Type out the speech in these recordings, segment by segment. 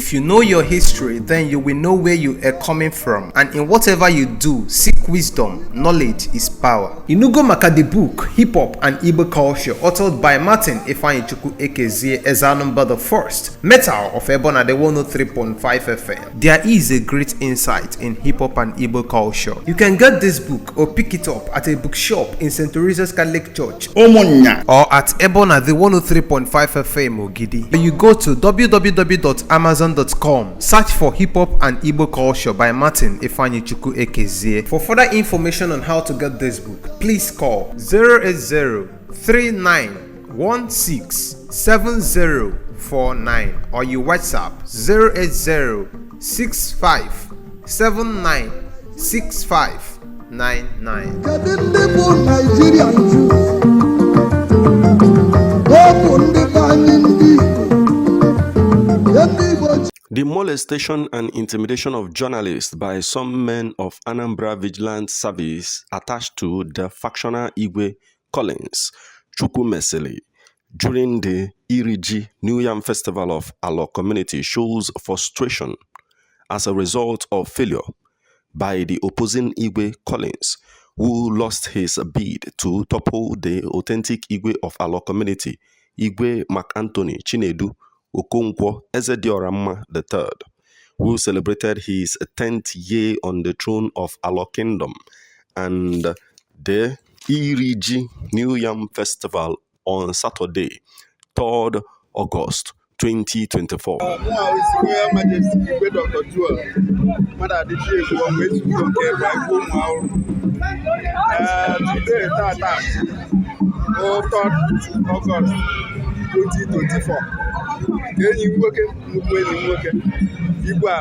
If you know your history, then you will know where you are coming from. And in whatever you do, seek wisdom. Knowledge is power. Inugo Maka the book, Hip Hop and Igbo Culture, authored by Martin Ifeanyichukwu Ezedioranma the First, Metal of Ebona the 103.5 FM. There is a great insight in hip hop and Igbo culture. You can get this book or pick it up at a bookshop in St. Teresa's Catholic Church, Omonya, or at Ebona the 103.5 FM Ogidi. You go to www.amazon.com, search for Hip Hop and Igbo Culture by Martin Ifeanyichukwu Ezedioranma. For further information on how to get this book, please call 080-3916-7049 or you WhatsApp 080-6579-6599. The molestation and intimidation of journalists by some men of Anambra Vigilance Service attached to the factional Igwe Collins Chukwumesili during the IRIJI New Yam Festival of Alor community shows frustration as a result of failure by the opposing Igwe Collins, who lost his bid to topple the authentic Igwe of Alor community, Igwe Macanthony Chinedu Okonkwo Ezedioranma III, who celebrated his 10th year on the throne of Alor Kingdom and the IRIJI New Yam Festival on Saturday, 3rd August 2024. Igwe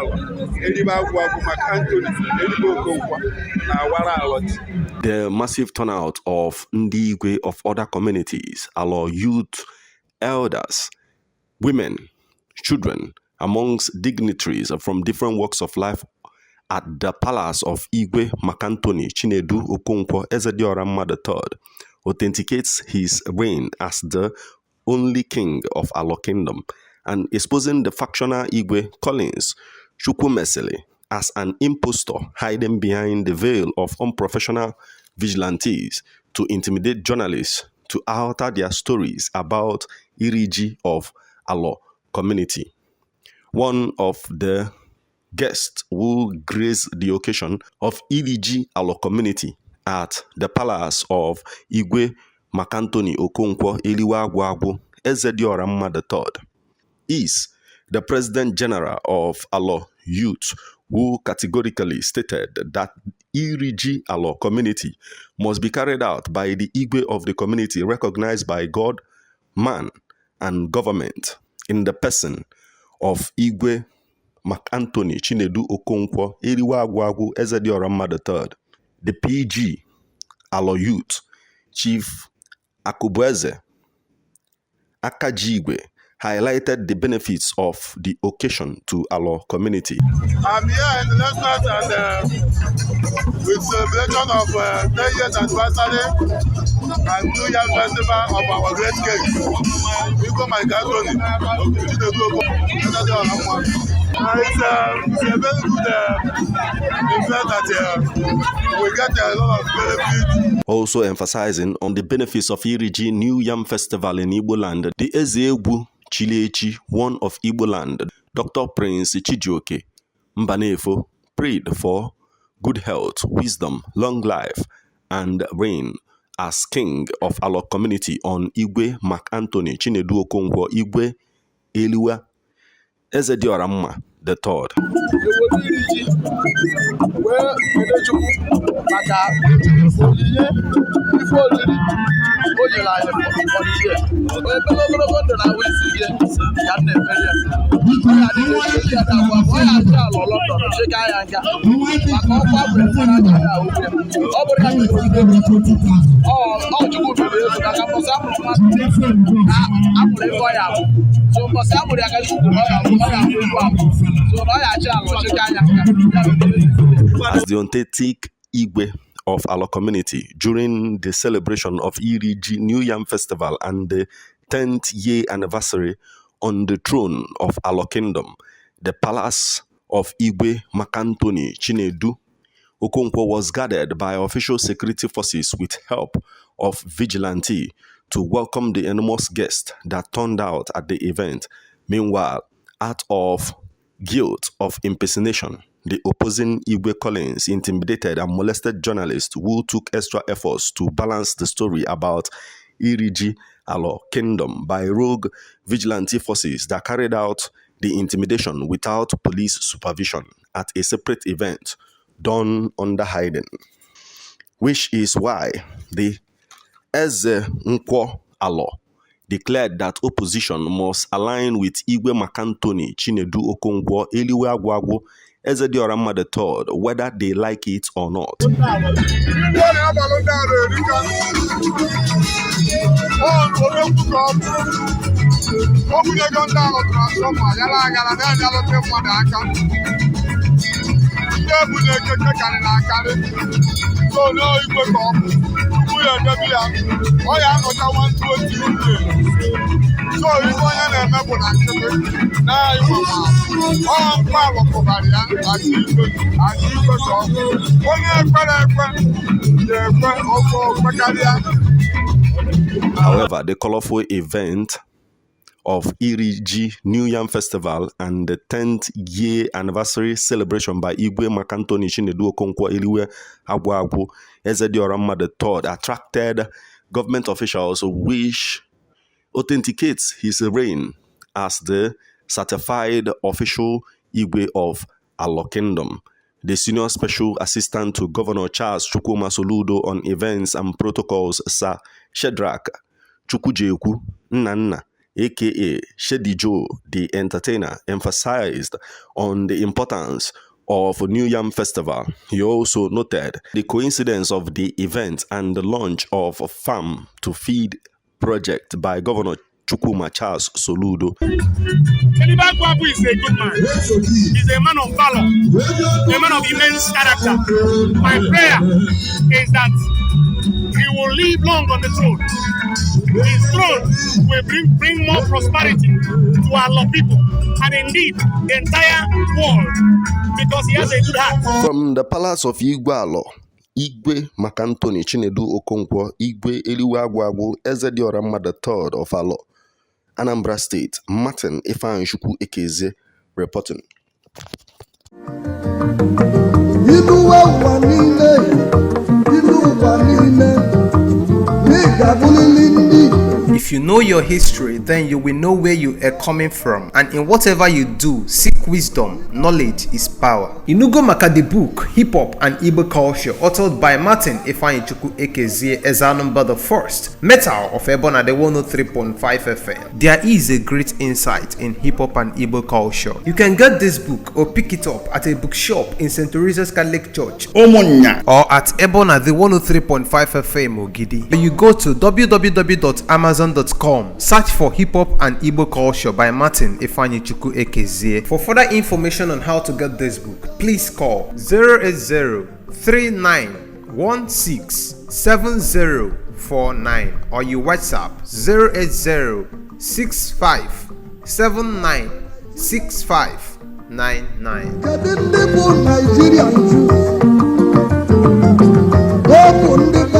Eliweagwuagwu Macanthony Chinedu Okonkwo The massive turnout of Ndi Igwe of other communities, Alor youth, elders, women, children, amongst dignitaries from different walks of life at the palace of Igwe Macanthony Chinedu Okonkwo Ezedioranma III authenticates his reign as the only king of Alor Kingdom and exposing the factional Igwe Collins Chukwumesili as an impostor hiding behind the veil of unprofessional vigilantes to intimidate journalists to alter their stories about IRIJI of Alor community. One of the guests who graced the occasion of IRIJI Alor community at the palace of Igwe Macanthony Okonkwo Eliweagwuagwu Ezedioranma III is the President General of Alor Youth, who categorically stated that IRIJI Alor community must be carried out by the Igwe of the community recognized by God, man, and government in the person of Igwe Macanthony Chinedu Okonkwo Eliweagwuagwu Ezedioranma III. The PG Alor Youth Chief Akubueze Akajigwe highlighted the benefits of the occasion to Alor community. I'm here in the restaurant and with celebration of 10 years anniversary and New Year festival of our great king, Igwe Macanthony Chinedu Okonkwo Ezedioranma. It's a very good event that we get a lot of benefits. Also emphasizing on the benefits of IRIJI New Yam Festival in Igbo land, the Ezeegwu Chilechi, one of Igbo land, Dr. Prince Chijioke Mbanefo, prayed for good health, wisdom, long life, and reign as king of Alor community on Igwe Macanthony Chinedu Okonkwo Igwe Eliweagwuagwu Ezedioranma III. As the authentic Igwe of Alor community during the celebration of IRIJI New Yam Festival and the 10th year anniversary on the throne of Alor Kingdom, the palace of Igwe Macanthony Chinedu Okonkwo was guarded by official security forces with help of vigilante to welcome the enormous guests that turned out at the event. Meanwhile, out of guilt of impersonation, the opposing Igwe Collins intimidated and molested journalists who took extra efforts to balance the story about IRIJI Alor Kingdom by rogue vigilante forces that carried out the intimidation without police supervision at a separate event done under hiding. Which is why the Ezedioranma Alor declared that opposition must align with Igwe Macanthony Chinedu Okonkwo Eliweagwuagwu Ezedioranma III, whether they like it or not. However, the colorful event of IRIJI New Yam Festival and the 10th year anniversary celebration by Igwe Macanthony Chinedu Okonkwo Eliweagwuagwu Ezedioranma III attracted government officials which authenticates his reign as the certified official Igwe of Alor Kingdom. The senior special assistant to Governor Charles Chukwuma Soludo on events and protocols, Sir Shedrack Chukwujeku Nnanna, aka Shady Joe, the entertainer, emphasized on the importance of New Yam Festival. He also noted the coincidence of the event and the launch of a Farm to Feed project by Governor Chukwuma Charles Soludo. Eliweagwuagwu is a good man. He's a man of valor, a man of immense character. My prayer is that he will live long on the throne. His throne will bring more prosperity to our people and indeed the entire world, because he has a good heart. From the palace of Igwe Alor, Igwe Macanthony Chinedu Okonkwo Igwe Eliweagwuagwu Ezedioranma III of Alor, Anambra State, Martin Ifeanyichukwu Ekeze reporting. If you know your history, then you will know where you are coming from. And in whatever you do, seek wisdom. Knowledge is power. Inugo Maka the book, Hip Hop and Igbo Culture, authored by Martin Ifeanyichukwu Ekeze Ezedioranma I, Metal of Ebona the 103.5 FM. There is a great insight in hip hop and Igbo culture. You can get this book or pick it up at a bookshop in St. Teresa's Catholic Church, Omonya, or at Ebona the 103.5 FM Ogidi. You go to www.amazon.com, search for Hip Hop and Igbo Culture by Martin Ifeanyichukwu Ekeze. For further information on how to get this book, please call 080-3916-7049 or you WhatsApp 080-6579-6599.